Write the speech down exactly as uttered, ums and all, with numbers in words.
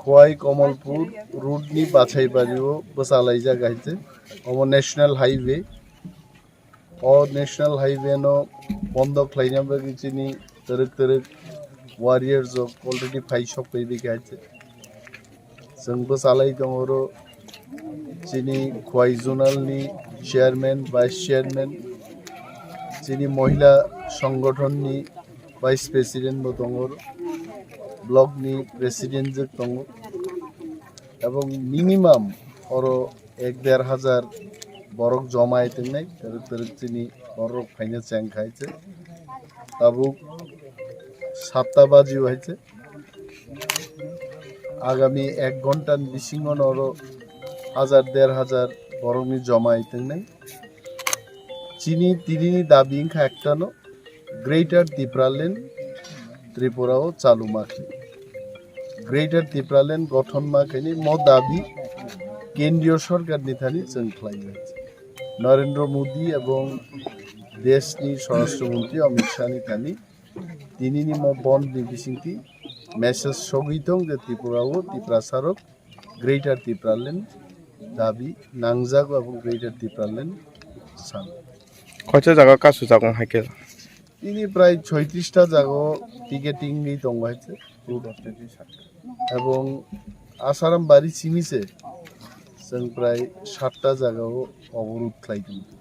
Khowai Kamalpur road ni bachai bari o bwchalaijak hai se. Omo National Highway. O National Highway no bondo khlaina bagwi chini twrwk twrwk warriors rok already phai sok phai bikha hai se. Chwng bwchalai tongo oro chini Khowai Zonal ni chairman, vice chairman, chini mohila songgothon ni vice president bo tongo, block ni president jwk tongo, ebong minimum oro ek der hajar borok joma hai tongnai, twrwk twrwk chini borok phaina cheng khai se. Tabuk satta baji o hai se. Agami ek ghonta ni bisingo no oro hajar der hajar borok ni joma hai tongnai. Chini tini ni dabi wngkha ekta no, Greater Tipraland Tripura o chalu ma khe. Greater Tipraland gothon ma khe ni mo dabi kendriyo sorkar ni thani chwng khlai nai. Narendra Modi ebong desh ni Swarashtra Mantri Amit Shah ni thani tini ni mo bond ni bisingtwi message sogwi tong je Tripura o Tiprasa rok Greater Tipraland dabi nangjago abo Greater Tipraland san. Koicha jaga kasu jago hai khe? Tini prai soitrista jago ticketing ni tongo hai se. Ebong Asaram bari simi se chwng prai satta jaga o oborod khlai tongo.